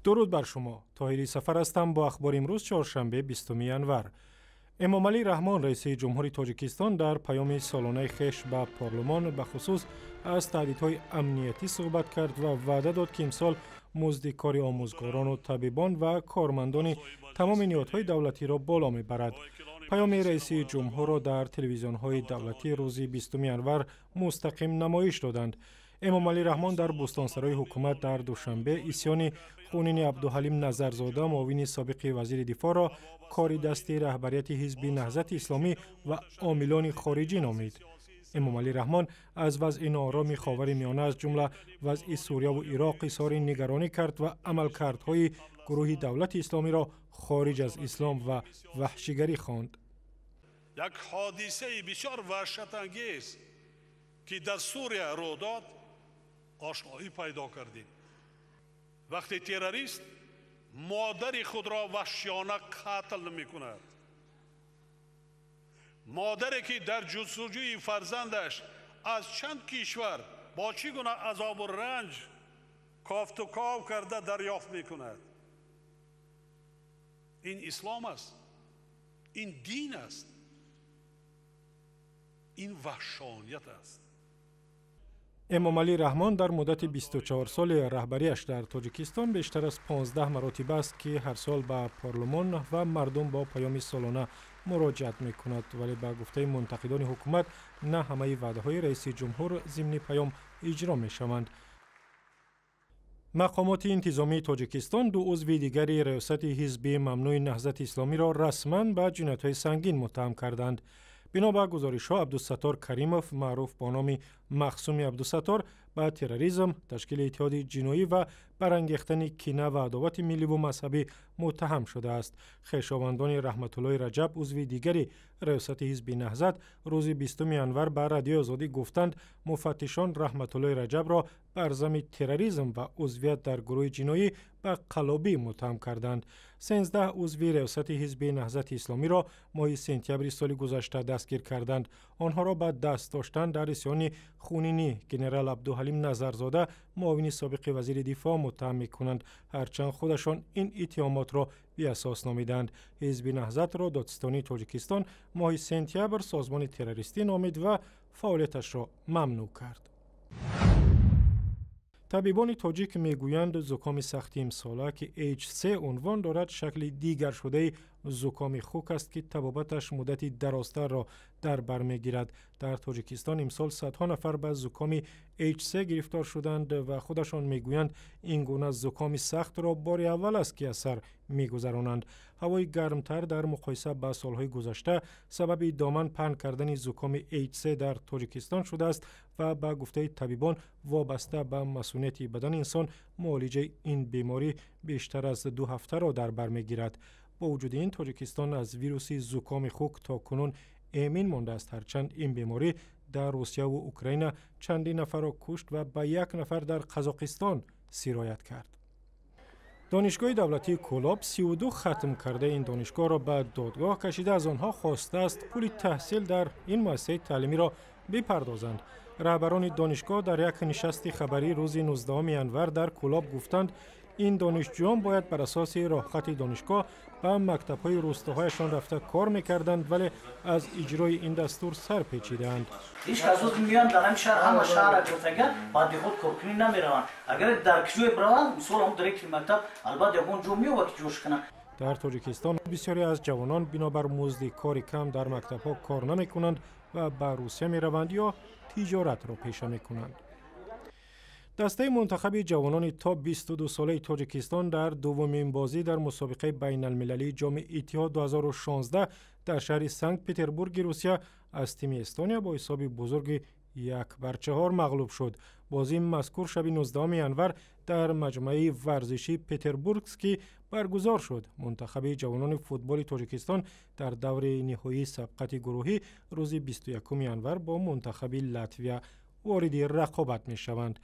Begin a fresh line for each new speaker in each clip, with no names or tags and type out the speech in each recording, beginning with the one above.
Дуруд бар шумо. Тоҳири Сафар ҳастам бо ахбори имрӯз, чоршанбе, 20 январ. Эмомалӣ Раҳмон, раиси ҷумҳури Тоҷикистон, дар паёми солонаи хеш ба парлумон бахусус аз таҳдидҳои амниятӣ суҳбат кард ва ваъда дод, ки имсол музди кори омӯзгорону табибон ва кормандони тамоми ниҳодҳои давлатиро боло мебарад. Паёми раиси ҷумҳурро дар телевизионҳои давлатӣ рӯзи 20 январ мустақим намоиш доданд. Эмомалӣ Раҳмон дар бӯстонсарои ҳукумат дар Душанбе исьёни хунини Абдуҳалим Назарзода, муовини собиқи вазири дифоъро кори дасти раҳбарияти ҳизби Наҳзати Исломӣ ва омилони хориҷӣ номид. Эмомалӣ Раҳмон аз вазъи ноороми Ховари Миёна, аз ҷумла вазъи Сурияву Ироқ, изҳори нигаронӣ кард ва амалкардҳои гурӯҳи Давлати Исломиро хориҷ аз ислом ва ваҳшигарӣ хонд.
Як ҳодисаи бисёр ваҳшатангез, ки дар Сурия рӯ дод, ошноӣ пайдо кардем. Вақте террорист модари худро ваҳшиёна қатл мекунад, модаре ки дар ҷустуҷӯи фарзандаш аз чанд кишвар бо чӣ гуна азобу ранҷ кофту ков карда дарёфт мекунад. Ин ислом аст, ин дин аст, ин ваҳшоният аст.
Эмомалӣ Раҳмон дар муддати 24 соли раҳбарияш дар Тоҷикистон бештар аз 15 маротиба аст, ки ҳар сол ба парлумон ва мардум бо паёми солона муроҷиат мекунад, вале ба гуфтаи мунтақидони ҳукумат, на ҳамаи ваъдаҳои раиси ҷумҳур зимни паём иҷро мешаванд. Мақомоти интизомии Тоҷикистон ду узви дигари раёсати ҳизби мамнӯи Наҳзати Исломиро расман ба ҷиноятҳои сангин муттаҳам карданд. Бино ба гузоришҳо, Абдусаттор Каримов, маъруф бо номи Махсуми Абдусаттор, ба терроризм, ташкили иттиҳоди ҷиноӣ ва барангехтани кина ва адовати милливу мазҳабӣ муттаҳам шудааст. Хешовандони Раҳматуллои Раҷаб, узви дигари раёсати ҳизби Наҳзат, рӯзи 20 январ ба Радиои Озодӣ гуфтанд, муфаттишон Раҳматуллои Раҷабро бар зами терроризм ва узвият дар гурӯҳи ҷиноӣ ба қаллобӣ муттаҳам карданд. 13 узви раёсати ҳизби Наҳзати Исломиро моҳи сентябри соли гузашта дастгир карданд. Онҳоро ба даст доштан дар исьёни хунини генерал Абдуҳалим Назарзода, муовини собиқи вазири дифоъ, муттаҳам мекунанд, ҳарчанд худашон ин иттиҳомотро беасос номиданд. Ҳизби Наҳзатро додситонии Тоҷикистон моҳи сентябр созмони террористӣ номид ва фаъолияташро мамнӯъ кард. Табибони тоҷик мегӯянд, зукоми сахти имсола, ки H3 унвон дорад, шакли дигаршудаи зукоми хук аст, ки табобаташ муддати дарозтарро дар бар мегирад. Дар Тоҷикистон имсол садҳо нафар ба зукоми H3 гирифтор шуданд ва худашон мегӯянд, ин гуна зукоми сахтро бори аввал аст, ки аз сар мегузаронанд. Ҳавои гармтар дар муқоиса ба солҳои гузашта сабаби доман паҳн кардани зукоми H3 дар Тоҷикистон шудааст ва ба гуфтаи табибон, вобаста ба масунияти бадани инсон муолиҷаи ин беморӣ бештар аз 2 ҳафтаро дар бар мегирад. Бо вуҷуди ин, Тоҷикистон аз вируси зукоми хук то кунун эмин мондааст, ҳарчанд ин беморӣ дар Русияву Украина чандин нафарро кушт ва ба як нафар дар Қазоқистон сироят кард. Донишгоҳи давлатии Кӯлоб 32 хатмкардаи ин донишгоҳро ба додгоҳ кашида, аз онҳо хостааст пули таҳсил дар ин муассисаи таълимиро бипардозанд. Раҳбарони донишгоҳ дар як нишасти хабарӣ рӯзи 19 январ дар Кӯлоб гуфтанд, ин донишҷӯён бояд бар асоси роҳхати донишгоҳ ба мактабҳои рӯстоҳояшон рафта кор мекарданд, вале аз иҷрои ин дастур сар печидаанд.
Ҳеҷ кас зуд меоянд дар ҳамин шаҳр, ҳама шаҳра гуфтага, ба деҳот коркунӣ намераванд. Агар дар киҷое бираванд, мисол, ҳам директори мактаб албатта ягон ҷо меёбад, ки ҷош кунад.
Дар Тоҷикистон бисёре аз ҷавонон бинобар музди кори кам дар мактабҳо кор намекунанд ва ба Русия мераванд ё тиҷоратро пеша мекунанд. Дастаи мунтахаби ҷавонони то 22 солаи Тоҷикистон дар дуввумин бозӣ дар мусобиқаи байналмилалии Ҷоми Иттиҳод 2016 дар шаҳри Санкт Петербурги Русия аз тими Эстония бо ҳисоби бузурги 1-4 мағлуб шуд. Бозии мазкур шаби 19 январ дар маҷмӯаи варзишии Петербургский баргузор шуд. Мунтахаби ҷавонони футболи Тоҷикистон дар даври ниҳоии сабқати гурӯҳӣ рӯзи 21 январ бо мунтахаби Латвия вориди рақобат мешаванд.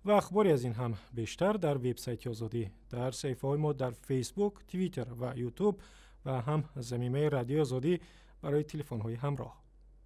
Ва ахбори аз ин ҳам бештар дар вебсайти Озодӣ, дар саҳифаҳои мо дар Фейсбук, Твиттер ва Ютуб ва ҳам замимаи Радиои Озодӣ барои телефонҳои ҳамроҳ.